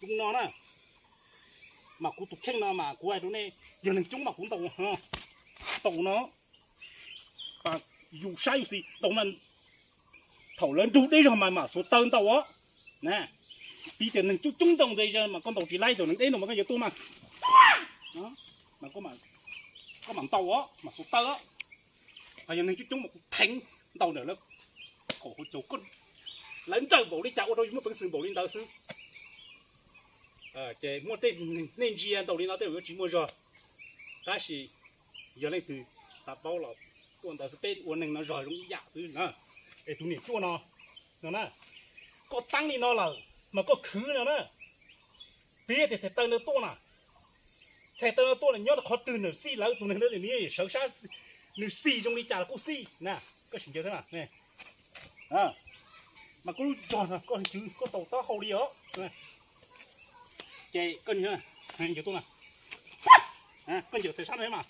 tus no na, mas kuv tus kheej no mas kuv hais rau nej, yog neeg coob mas kuv ntaus, ntaus no, yus saib yus xis ntaus mas thaum lawv nrug deb zog mas mam xuas taw ntaus os. Piv tias neeg coob coob ntaus ntawd mas koj ntaus tsis laib, thaum neeg deb no mas koj yuav tuaj mas, mas koj mam ntaus os, mam xuas taw os. Ho yog neeg coob coob mas kuv theev ntaus ntawm lawv qaum hauv caug, lawv nrawm npaum li cas ua rau yus muaj peev xwm npaum li ntawd xwb. Ces muaj tej, nej ntsia ntaus li no tej zaum yuav tsis muaj zog, tab sis yog leej twg xav paub los tuaj ntawd xwb, peb ua neeg no zog zoo ib yam xwb na. Es tus niam cuaj no, no na, koj tab li no lawm mas koj khwv no na, piv tias txhais taw no tuaj na, txhais taw no tuaj na nyob rau qhov twg nws xij lawv tus neeg ntawd nws sawv sab, nws xis zoo li cas los kuj xij na, koj sim ncaws na. Mas koj lub zog no koj hwv koj tau taub hau li os. Ces koj ncaws tuaj, koj ncaws txhais sab no mas,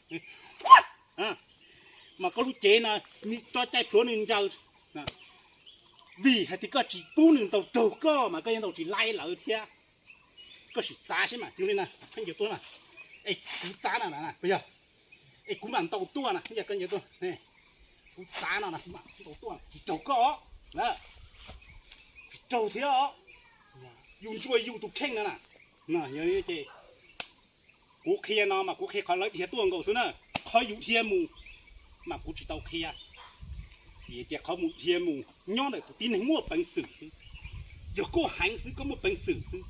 mas koj lub cev no tso cai plhuav nws ncaws, vim hais tias koj tsis pub nws ntaus raug koj mas koj yeej ntaus tsis laib lawv thiab. Koj sim xav seb mas, yog li na, koj ncaws tuaj na, es kuv txav no na, yog, es kuv mam ntaus tuaj na, yog koj ncaws tuaj, kuv txav no na, kuv mam ntaus tuaj, tsis raug koj os, tsis raug thiab os. Yus ntsuas yus tus kheej no na, ces kuv qhia no mas kuv qhia qhov lawv dhia tuaj nkaus xwb na, qhov yus dhia mus mas kuv tsis tau qhia. Vim tias qhov mus dhia mus nyob ntawm tus tib neeg muaj peev xwm xwb, yog koj heev xwb koj muaj peev xwm xwb.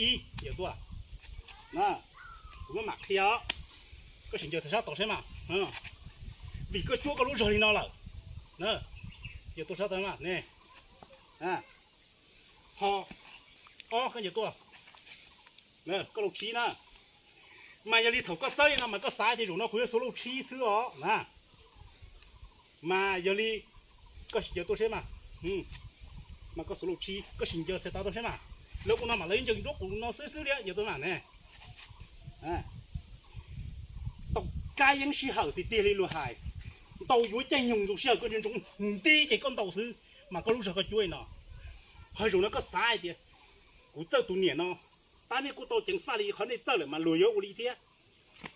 Ib, ncaws tuaj, kuv mam qhia os. Koj sim ncaws txhais sab tod seb mas, vim koj cuab koj lub zog li no lawm. Ncaws tuaj sab tod ne. Ho ob, koj ncaws tuaj, koj lauj tshib na. Mas yog li thaum koj txawb li no mas koj xav tias zaum no kuv yuav xuas lauj tshib xwb os na. Mas yog li koj sim ncaws tuaj seb mas, mas koj xuas lauj tshib, koj sim ncaws txhais taw tuaj seb mas. Lawv ua no mas lawv ncaws nruab qus no xwb xwb li, ncaws tuaj mas ne. Tau kab yeeb sij hawm tiag tiag li luag hais, ntaus yuav caij nyoog ntaus sij hawm koj ntsoov nti ces koj ntaus xwb, mas koj lub zog koj cuab li no. Ho zaum no koj xav hais tias kuv txawj tus niam no, tab nej kuj tau ceev faj li qhov nej txawj lawm mas luag yuav ua li thiab.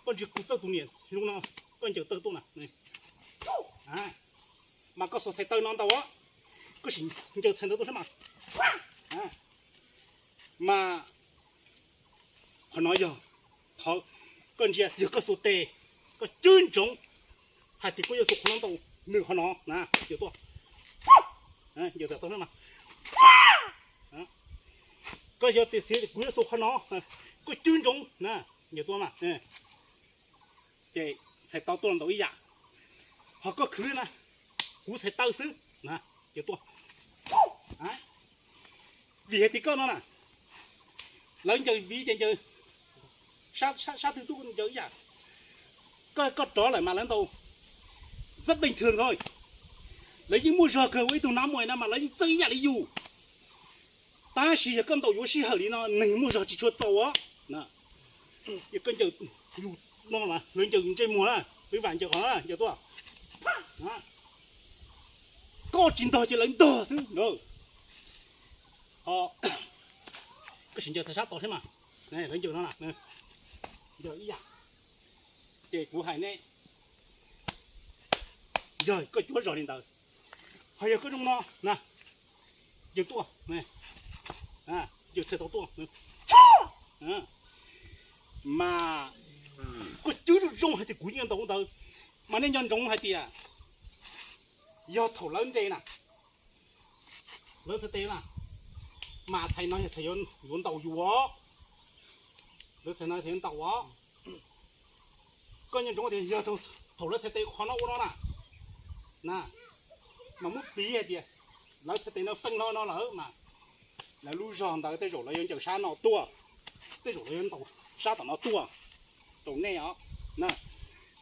Koj ntsia kuv txawj tus niam zoo no, koj ncaws taw tuaj na. Mas koj xuas txhais taw no ntaus, koj sim ncaws txhais taw tuaj seb mas. Mas qhov no yog qhov koj ntsia yog koj xuas tes, koj cwb ntsoov hais tias koj yuav xuas qhov no ntaus nws qhov no na, ncaws tuaj, ncaws txhais taw na. Koj yog tias kuv yuav xu qhov no, koj cwb ntsoov na, yawg tuaj na, ces txhais tau tuaj ntaus ib yam. Ho koj khwv na, kuv txhais taw xwb na, yawg tuaj. Vim hais tias koj no na, lawv ncaws viv ces ncaws sab twg tuaj ncaws ib yam. Koj, koj rov lawm mas lawv ntaus rất bình thường thôi. Lawv yeej muaj zog kawg ua ib tug nab muaj na mas lawv yeej txawj ib yam li yus. Tab sis yog koj ntaus yuav sij hawm li no neeg muaj zog tsis tshua txaus os. Yog koj ncaws yus no, lawv ncaws ntsej muag na, lawv vam ncaws qhov na, ncaws tuaj. Koj tsis ntog ces lawv ntog xwb. Ho koj sim ncaws txhais sab tod thiab mas, lawv ncaws no, ncaws ib yam. Ces kuv hais nej, yog koj cuab zog li ntawd, ho yog koj zoo no na, ncaws tuaj, ncaws txhais tau tuaj, mas koj cwb zoo zoo hais tias kuv yeej ntaus ntawd, mas nej nco ntsoov hais tias yog thaum lawv nres na, lawv txhais tes na, mas txhais no yog txhais yuav ntaus yus os, lawv txhais no txhais yuav ntaus os. Koj nco ntsoov tias yog thaum lawv txhais tes qhov no ua no na, na, mas muab piv hais tias lawv txhais tes no feej no no lawm mas lawv lub zog ntawd tej zaum lawv yuav ncaws sab no tuaj, tej zaum lawv yuav ntaus sab tom no tuaj rau nej os.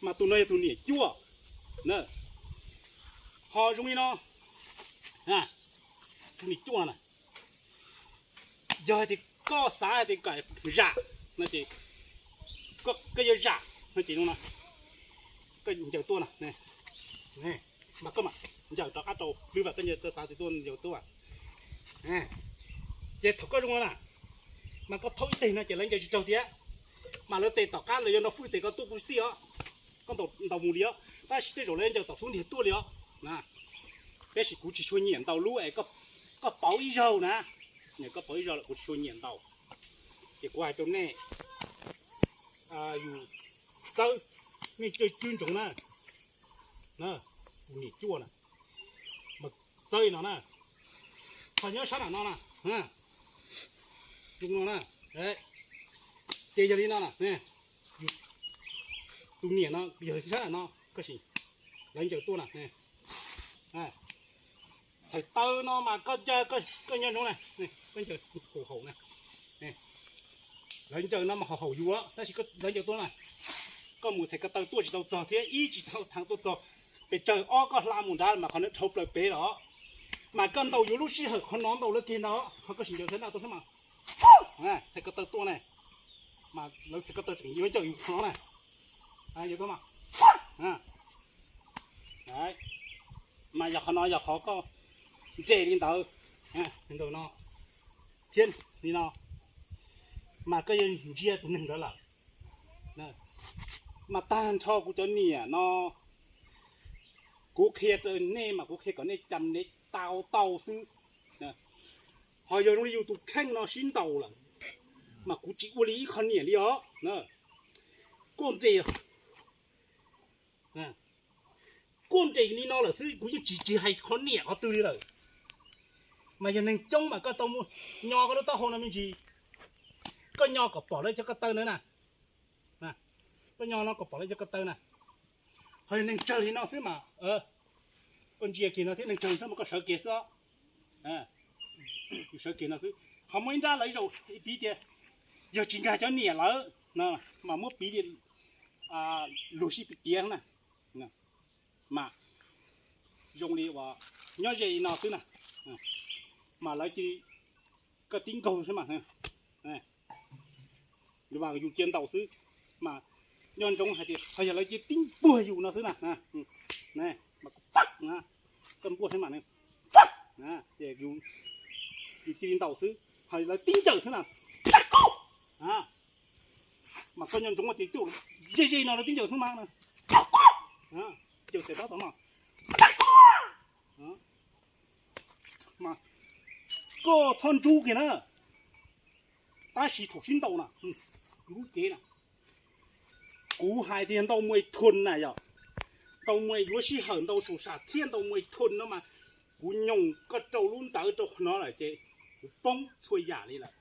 Mas tus no yog tus niam cuaj na, ho zoo li no, tus niam cuaj na, yog hais tias koj xav hais tias kom zam no ces koj yuav zam no ces no, koj ncaws tuaj na, mas koj mam ncaws rov qab rau lwm vam, koj ncaws, koj xav tias tuaj ncaws tuaj. Ces thaum koj zoo no na, mas koj thaub ib teg no ces lawv ncaws tsis raug thiab, mas lawv tes tom qab lawv yuav nrog fwj tes koj tuaj kuv xij os, koj ntaus mus li os, tab sis tej zaum lawv ncaws tom xub ntiag tuaj li os. Tab sis kuv tsis tshua nyiam ntaus lub es koj pauv ib zaug na, koj pauv ib zaug lawm kuv tsis tshua nyiam ntaus. Ces kuv hais rau nej, yus txawb, nej cwb ntsoov na, tus niam cuaj na, mas txawb li no na, ho nyob sab nram no na, zoo no na, ces yog li no na, tus niam no yog sab nram no, koj sim, lawv ncaws tuaj na, txhais taw no mas koj nco, koj nco ntsoov na, koj ncaws haum haum na, lawv ncaws no mas haum haum yus, tab sis lawv ncaws tuaj na, koj mus txhais ko taw tuaj tsis tau txog thiab ib tsis tau thav tuaj txog pes tsawg, ob koj hla mus nrad mas qhov no dhau plaws pem los, mas koj ntaus yuav lub sij hawm qhov no ntaus lawv kiag ntag, ho koj sim ncaws sab ntaj tuaj xwb mas, txhais ko taw tuaj na, mas lawv txhais ko taw tseem yuav ncaws yus qhov no na, mas yog qhov no yog qhov koj nres li ntawd, ntaus no thiab li no, mas koj yuav ntsia tus neeg ntawd lawm. Mas tag nrho kuv cov niam no, kuv qhia rau nej mas kuv qhia kom nej cam nej tau tau xwb. Ho yog zoo li yus tus kheej no sib ntaus lawm, mas kuv tsis ua li ib qho niam li os. Kuj nres, kuj nres li no lawm xwb, kuv yeej tsis, tsis hais qhov niam qhov twg li lawm. Mas yog neeg coob mas koj tau muaj nyo koj lub taub hau no me ntsis, koj nyo kom pom lawv cov ko taw ntawd na, koj nyo no kom pom lawv cov ko taw na. Ho yog neeg tsawg li no xwb mas, koj ntsia kiag no thiab neeg tsawg xwb mas koj sawv kiag xwb os. Yus sawv kiag no xwb, ho muaj ib nrab lawv zaum piv tias yog tsis nkag cov niam lawm no, mas muab piv li luag sib piv tiav na, mas zoo li uas nyob ze li no xwb na, mas lawv cia li, koj tib nkaug xwb mas, yus cia ntaus xwb, mas nco ntsoov hais tias ho yog lawv cia tib npuag yus no xwb na, mas koj npuaj xwb mas, ces yus cia li ntaus xwb, ho lawv tib ncaws xwb na, mas koj nco ntsoov tias caum ze ze no lawv tib ncaws xwb mas, caum tes tab tom no, mas koj txhob nrub kiag na. Tab sis thaum sib ntaus na, lub cev na, kuv hais tias ntau muaj thun na yog, ntau muaj yuav sij hawm ntau saum sam thiab ntau muaj thun no mas, kuv nyoos koj rau lub ntawd rau qhov no lawm ces kuv poob txhua yam li lawm.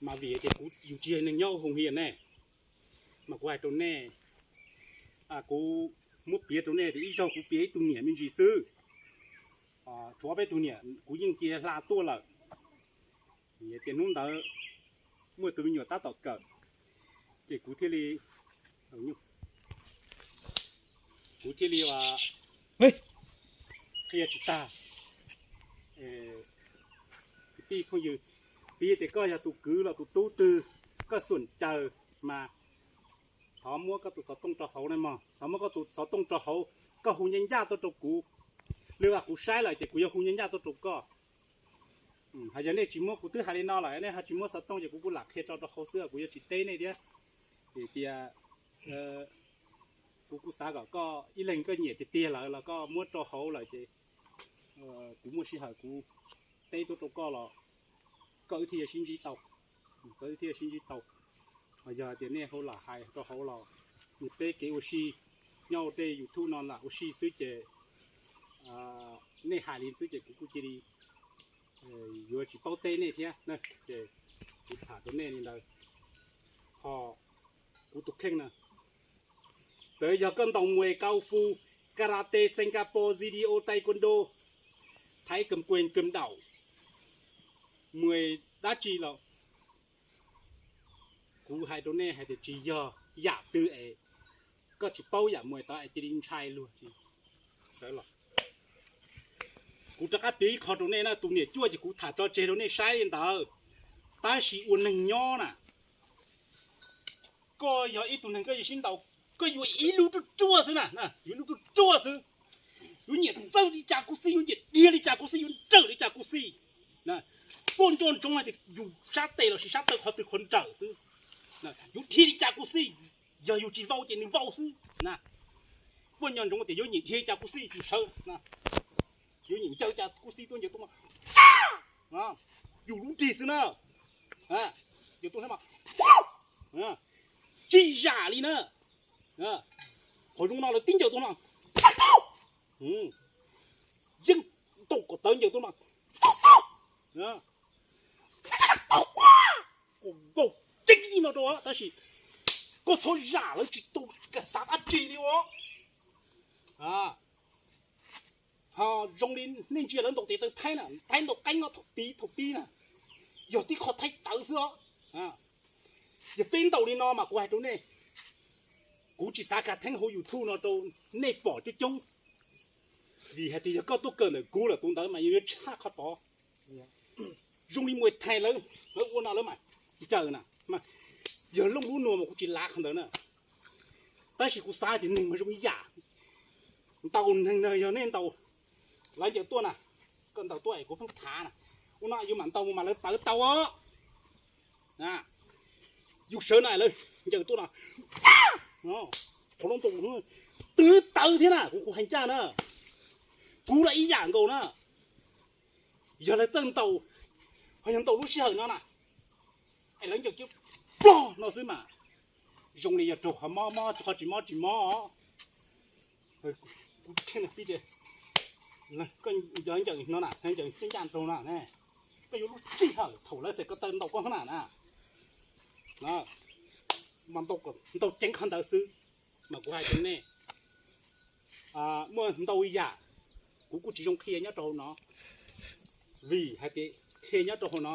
Mas vim tias kuv yus tsis yog neeg nyob Hoo Hias ne, mas kuv hais rau nej, kuv muab piav rau nej tias ib zaug kuv piav ib tug niam me ntsis xwb, tshuav ob peb tug niam kuv yeej cia hla tuaj lawm. Tias hnub ntawd muaj tus me nyuam tab tom kawm, ces kuv thiaj li, kuv thiaj li qhia tsis tag. Kwv tij phooj ywg, piv tias koj yog tus kwv los tus tub twg, koj xuam caws mas thov muab koj tus xov tooj rau hauv na mog, thov muab koj tus xov tooj rau hauv, koj hu ncaj ncaj tuaj rau kuv. Lwm vas kuv saib lawm ces kuv yuav hu ncaj ncaj tuaj rau koj. Hos yog nej tsis muab, kuv twb hais li no lawm, nej ho tsis muab xov tooj ces kuv kuj lam qhia tso rau hauv xwb, kuv yuav tsis teb nej thiab. Vim tias kuv kuj xav kom koj ib leeg koj nyiam tiag tiag lawm los koj muab rau hauv lawm ces kuv muaj sij hawm kuv teb tuaj rau koj los koj wb thiaj yuav sib ntsib tau, koj wb thiaj yuav sib ntsib tau. Hos yog tias nej hu lam hais rau hauv los, nws peb kev ua si nyob ua tej YouTube no lam ua si xwb ces nej hais li xwb ces kuv kuj cia li yuav tsis paub teb nej thiab. Ces kuv tham rau nej li ntawd. Ho kuv tus kheej na, txawm yog koj ntaus mues kau fu, karate, Singapore, judo, taekwondo, Thái Cực Quyền, Cực Đậu, mues dab tsi los kuv hais rau nej hais tias tsis yog yam twg es koj tsis paub yam mues tod es cia li ntshai luag. Kuv rov qab piav ib qho rau nej na, tus niam cuaj ces kuv tham tso tseg rau nej saib li ntawd, tab sis ua neeg nyob na, koj yog ib tug neeg koj yuav sib ntaus, koj yuav ib lub ruaj ruaj xwb na, yuav ib lub ruaj ruaj xwb. Yuav nyiam txawj li cas kuj xij, yuav nyiam dhia li cas kuj xij, yuav nrawm li cas kuj xij. Poj nco ntsoov hais tias yus sab tes lossis sab taw qhov twg qhov nrawm xwb. Yuav dhia li cas kuj xij, yog yus tsis vau ces nws vau xwb na. Poj nco ntsoov tias yuav nyiam dhia li cas kuj xij, yus sawv, yuav nyiam ncaws cas kuj xij tuaj ncaws tuaj, yus lub nrig xwb na. Ncaws tuaj, tsis zam li na. Qhov zoo no lawv tib ncaws tuaj no, yeej ntaus kom tawv ncaws tuaj no, nkaus ceeb li no rau, tab sis koj txhob zam lawv tsis tu, koj xav dab tsi li os. Ho zoo li nej ntsia lawv ntaus tes taw Thaib na, Thaib ntaus qeeb no thaum pib thaum pib na, yog tib qho Thaib tawv xwb os. Yog peb ntaus li no mas kuv hais rau nej, kuv tsis xav khav theeb hauv YouTube no rau nej pom coob coob, vim hais tias yog koj tuaj kawm ntawm kuv lawm tus ntawd mas yuav tshaj qhov tod. Zoo li Muay Thai lawv, lawv ua no lawv mas ncaws na, yog looj lub nuas mas kuv tsis lav qhov ntawd na. Tab sis kuv xav tias neeg mas zoo yam, ntaus neeg na, yog nej ntaus, lawv ncaws tuaj na, koj ntaus tuaj es kuv pheej thav na, ua no yus mam ntaus mus mas lawv tawv tau os. Yus sawv na lawv ncaws tuaj no, qhov lub ntaus twb tawv thiab na, kuv kuv hais ncaj na, kuv los ib yam nkaus na. Yog lawv txawj ntaus, ho yog ntaus lub sij hawm no na, es lawv ncaws kiag plog no xwb mas zoo li yog raug qhov mob mob, qhov tsis mob tsis mob os. Kuv thiaj pib tias, koj ncaws no na, ncaws ncaj nraug na, koj yuav lub sij hawm thaum lawv txais ko taw ntaus koj na na, mas ntaus ceev qhov ntawd xwb. Mas kuv hais rau nej, muaj ntau yam kuv kuj tsis zoo qhia nyob rau hauv no, vim hais tias qhia nyob rau hauv no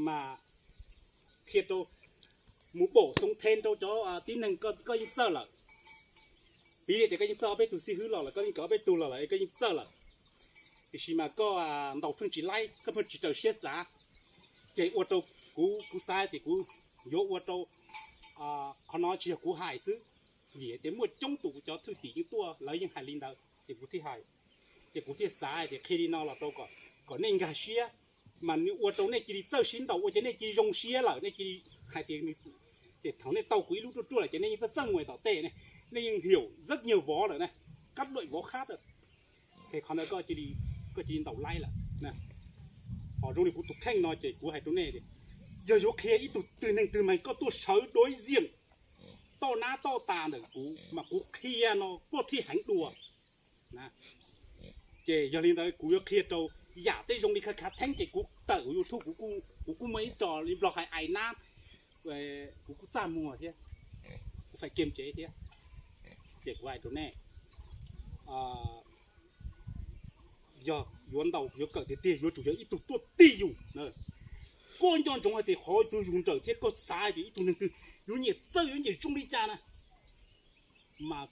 mas qhia rau mus pom xoo the rau cov tib neeg koj yeej txawj lawm. Piv li tias koj yeej txawj ob peb tug xib hwb los lawm, koj yeej kawm ob peb tug los lawm es koj yeej txawj lawm, tiam sis mas koj ntaus pheej tsis laib, koj pheej tsis raws siab xav, ces ua rau kuv, kuv xav tias kuv yuav ua rau, qhov no tsis yog kuv hais xwb, vim tias muaj coob tus kuv cov thwj tim yeej tuaj lawv yeej hais li ntawd ces kuv thiaj hais. Ces kuv thiaj xav tias qhia li no los rau kom, kom nej nkag siab, mas nws ua rau nej cia li txawj sib ntaus ua ces nej cia li zoo siab lawm, nej cia li hais tias, ces thaum nej tau kuv ib lub ruaj ruaj lawm ces nej yeej txawj txawj mus tom tej ne, nej yeej hiểu rất nhiều võ lawm na, các loại võ khác. Qhov ntawd koj cia li ntaus laib lawm. Ho zoo li kuv tus kheej no ces kuv hais rau nej tias, yog yuav qhia ib tug twg neeg twg mas koj tuaj sawv đối diện toj nab toj tas ntawm kuv mas kuv qhia no poj thij heev dua. Ces yog li ntawd kuv yuav qhia rau Yam tej zoo li khav khav theeb ces kuv tawm kuv YouTube kuv kuj muaj ib co li Nplog hais ai nab, kuv kuj txaj muag thiab, kuv faim kiag tsev thiab. Ces kuv hais rau nej, yog yuav ntaus yuav kawm tiag tiag yuav tsum yog ib tug tuaj tig yus. Koj nco ntsoov hais tias qhov twg yus nrawm thiab koj xav hais tias ib tug neeg twg yuav nyiam txawj yuav nyiam zoo li cas na, mas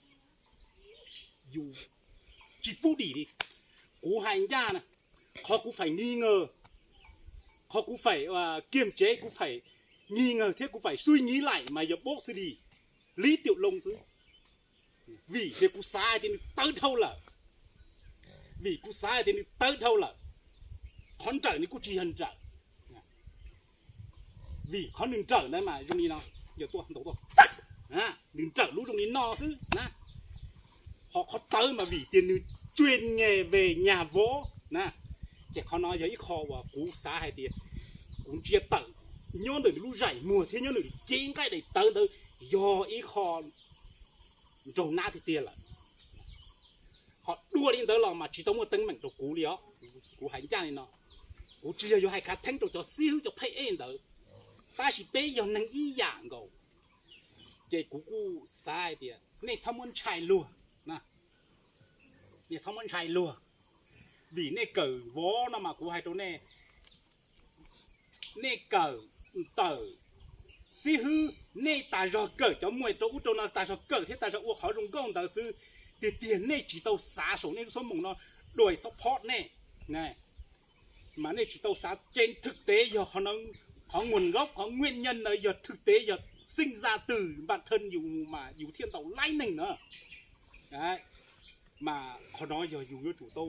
yus tsis pub dim li. Kuv hais ncaj na, qhov kuv faim nghi ngờ, qhov kuv faim kiag tsev, kuv faim nghi ngờ thiab kuv faim suy nghĩ lại mas yog bác sĩ Lý Tiểu Long xwb. Vim tias kuv xav hais tias nws tawv dhau lawm, vim kuv xav hais tias nws tawv dhau lawm, qhov nrawm nws kuj tsis yog nrawm. Vim qhov nws nrawm na mas zoo li no, yog tuaj ntaus tuaj, nws nrawm lub zoo li no xwb na. Ho qhov tawv mas vim tias nws chuyên nghề về nhà võ na. Ces qhov no yog ib qho uas kuv xav hais tias kuv ntsia tawm nyob ntawm nws lub zaim muag thiab nyob nws cev nqaij daim tawv ntawd yog ib qho nraug nab tiag tiag lawm. Ho dua li ntawd los mas tsis tau muaj teeb meem rau kuv li os. Kuv hais ncaj li no, kuv tsis yog yuav hais khav theeb rau cov xib hwb cov phej ej ntawd, tab sis peb yog neeg ib yam nkaus. Ces kuv kuj xav hais tias nej txhob muab ntshai luag, nej txhob muab ntshai luag. Vim nej kawm vov no mas kuv hais rau nej, nej kawm ntawm xib hwb, nej tas zog kawm cov muaj rau ub rau no tas zog kawm thiab tas zog ua qhov zoo nkauj ntawd xwb, tiag tiag nej tsis tau xav saum nej lub xab moos no đòi support nej, mas nej tsis tau xav trên thực tế yog qhov nguồn gốc, qhov nguyên nhân ntawd yog thực tế yog sinh ra từ bản thân yus mas yus thiaj ntaus laib neeg na. Mas qhov no yog yus yuav tsum tau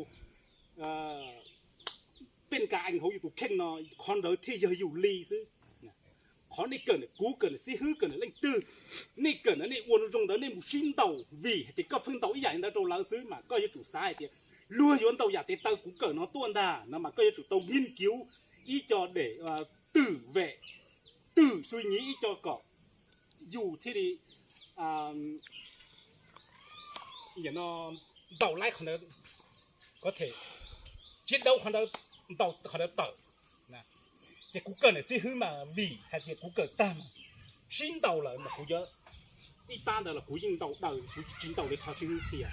pej kas ees hauv yus tus kheej no, qhov ntawd thiaj yog yus li xwb. Qhov nej kawm ntawm kuv, kawm ntawm xib hwb, kawm ntawm leej twg, nej kawm ntawd nej ua zoo ntawd nej mus sib ntaus vim hais tias koj pheej ntaus ib yam li ntawd rau lawv xwb mas koj yuav tsum xav hais tias luag yuav ntaus yam tes taw kuv kawm no tuaj ntag no mas koj yuav tsum tau nghiên cứu ib co để tự vệ, tự suy nghĩ ib co kom yus thiaj li ntaus laib qhov ntawd, có thể chiến đấu qhov ntawd, ntaus qhov ntawd tawm. Ces kuv kawm ntawm xib hwb mas vim hais tias kuv kawm tag mas sib ntaus lawm mas kuv yuav ib pab ntawd los kuv yeej ntaus daws, kuv tsis ntaus li qhov xib hwb qhia.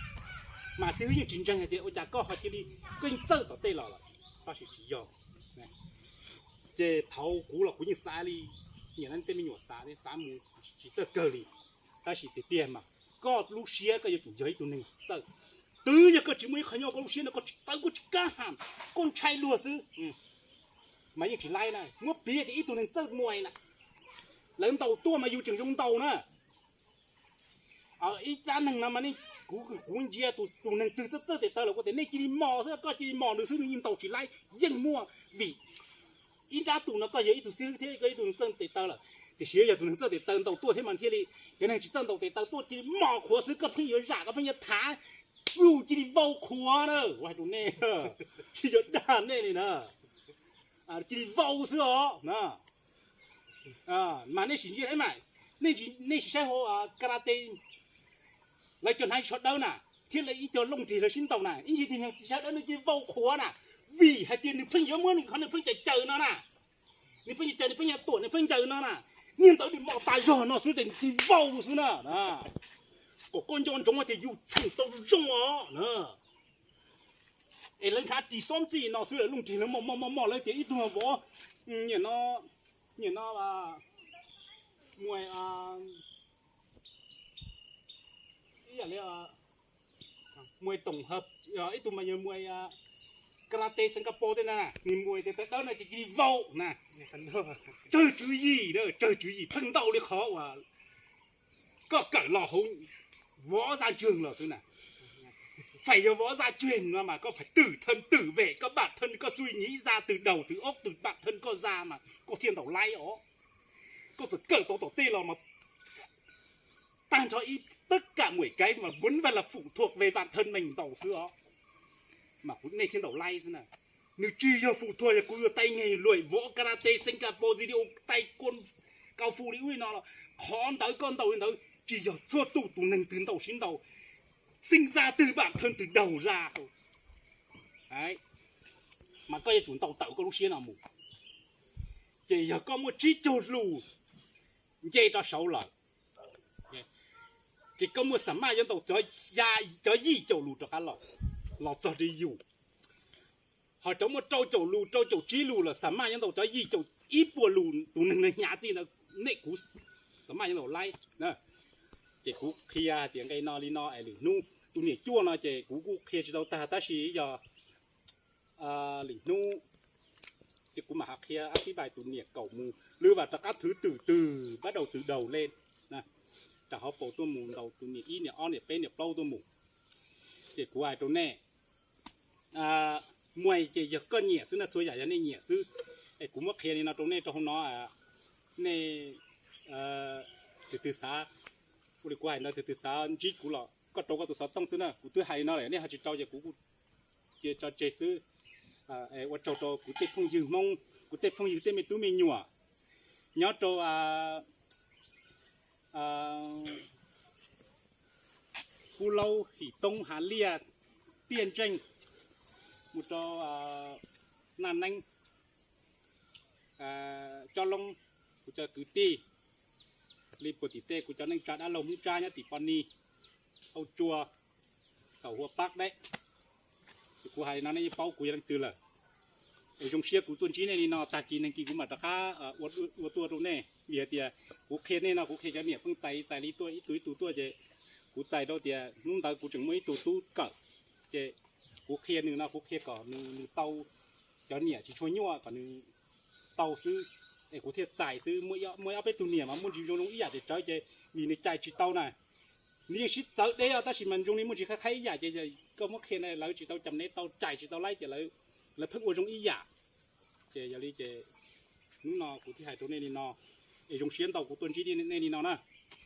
Mas xib hwb yeej tsis ntseeg hais tias ua cas koj ho cia li, koj yeej txawj tom tej los lawm, tab sis tsis yog. Ces thaum kuv los kuv yeej xav li, nyiam li tej me nyuam xav, xav mus tsis txawj kawg li. Tab sis tiag tiag mas koj lub siab koj yuav tsum yog ib tug neeg txawj. Twb yog koj tsis muaj ib qho nyob koj lub siab no koj tsis tawv koj tsis kab has, koj ntshai luag xwb, mas yeej tsis laib na. Muab piv tias ib tug neeg txawj muaj na, lawv ntaus tuaj mas yus tseem zoo ntaus na. Ib cab neeg no mas kuv ntsia tus neeg twg txawj txawj tes taw lawm kuv tias nej cia li mos xwb, koj cia li mos nws xwb nws yeej ntaus tsis laib, yeej muaj. Vim ib nrab tus no koj yog ib tug xib hwb thiab koj ib tug neeg txawj tes taw lawm, tiam sis yog tus neeg txawj tes taw ntaus tuaj thiab mas thiaj li, cov neeg tsis txawj ntaus tes taw tuaj cia li mos qhuav xwb, koj pheej yuav zam koj pheej yuav thav, yus cia li vau qhuav na, kuv hais rau nej, tsis yog dag nej li na, cia li vau xwb os. Mas nej sim ntsia mas, nej sim saib hauv karate, lawv cov hnav tsho dawb na, thiab ib co looj nrig lawv sib ntaus na, ib ntsis tig sawv dawb nws cia li vau qhuav na, vim hais tias nws pheej yuav muab nws qhov nws pheej caws caws no na, nws pheej caws caws nws pheej yuav tuam nws pheej ncaws no na, niag ntawd nws mos tas zog no xwb ces nws cia li vau xwb na. Kom koj nco ntsoov tias yus txheem tau zoo os. Es lawv hnav ris xob ntxij no xwb, looj nrig lawv mos mos mos mos lawv tias ib tug vov, nyiam no, nyiam no, muaj ib yam li muaj toom, ib tug mas yog muaj karate Singapore tej na, nws muaj tes taw dawb no ces cia li vau na. Tsawg tswv yim, tsawg tswv yim pheej ntau li qhov uas koj kawm los hauv võ gia truyền los xwb na. Phải yog võ gia truyền no mas koj phải tự thân tự vệ, koj bản thân koj suy nghĩ ra từ đầu từ óc từ bản thân koj ra mas koj thiaj ntaus laib os. Koj txawm kawm tau tom tej los mas tag nrho ib tất cả mọi cái mà vẫn phải là phụ thuộc về bản thân mình ntaus xwb os. Mas kuv nej thiaj ntaus laib xwb na. Nws tsis yog phụ thuộc yog kuv yuav tay nghề luyện võ karate Singapore, judo, taekwondo, kung fu li ub li no los qhov ntawd koj ntaus li ntawd tsis yog txhua tus tus neeg twg ntaus sib ntaus, sinh ra từ bản thân từ đầu ra thôi. mas koj yuav tsum ntaus tawm koj lub siab no mus. Ces yog koj muaj tsib caug lus nce rau saud lawm, ces koj muaj xam maj yuav ntaus cov yim caum lus rov qab los, los txog rau yus. Ho cov muaj rau caum lus, rau caum tsib lus lawm, xam maj yuav ntaus cov yim caum ib puas lus, tus neeg hnyav txij ntawd nej kuv xam maj yuav ntaus laib. Ces kuv qhia hais tias nqe no li no es lwm hnub, tus niam cuaj no ces kuv kuj qhia tsis tau tag tab sis yog lwm hnub ces kuv mam ho qhia ab pib npais tus niam kaum mus lwm vas rov qab thwv twm twg pab daus twg daus le, rau hauv paus tuaj mus ntaus tus niam ib niam ob niam peb niam plaub tuaj mus. Ces kuv hais rau nej, muaj ces yog koj nyiam xwb na, txhua yam yog nej nyiam xwb. Es kuv muab qhia li no rau nej rau hauv no, nej tus twg xav, ua li kuv hais ntawd, tus twg xav ntsib kuv los koj rau koj tus xov tooj xwb na. Kuv twb hais li no lawm, nej ho tsis rau ces kuv kuj cia tso tseg xwb. Ua tsaug rau kuv tej phooj ywg Hmoob, kuv tej phooj ywg tej me tub me nyuam nyob rau Pub Laub, Him Toob, Hav Liaj, Tiaj Ntseej, mus rau Naj Neeb, Cob Loob, kuv cov kwv tij li puag tim tej, kuv cov neej tsa dab laug Hmoob Tsab nyob tim Pos Nis, Hauv Tsua, Kaum Hua Pab deb. Ces kuv hais li no nej yeej paub kuv yog leej twg lawm. Es zoo siab kuv tuaj ntsib nej li no, tag kis neeg kis kuv mam rov qab ua tuaj rau nej. Vim hais tias kuv qhia nej no kuv qhia cov niam pheej txais txais li tuaj ib tug ib tug tuaj ces kuv txais rau tias hnub ntawd kuv tseem muaj ib tug tub kawm, ces kuv qhia nws no kuv qhia kom nws tau, cov niam tsis tshua nyuaj kom nws tau xwb. Es kuv thiaj txais xwb, muaj ob peb tug niam mas muaj ntsis zoo zoo ib yam tsawv tsawv ces vim nws cais tsis tau na, nws yeej sib txawv deb os tab sis mas zoo li muaj ntsis qhaib qhaib ib yam ces koj muab qhia na lawv tsis tau cam nev tau cais tsis tau laib ces lawv pheej ua zoo ib yam. Ces yog li ces hnub no kuv thiaj hais rau nej li no, es zoo siab ntau kuv tuaj ntsib nej li no na.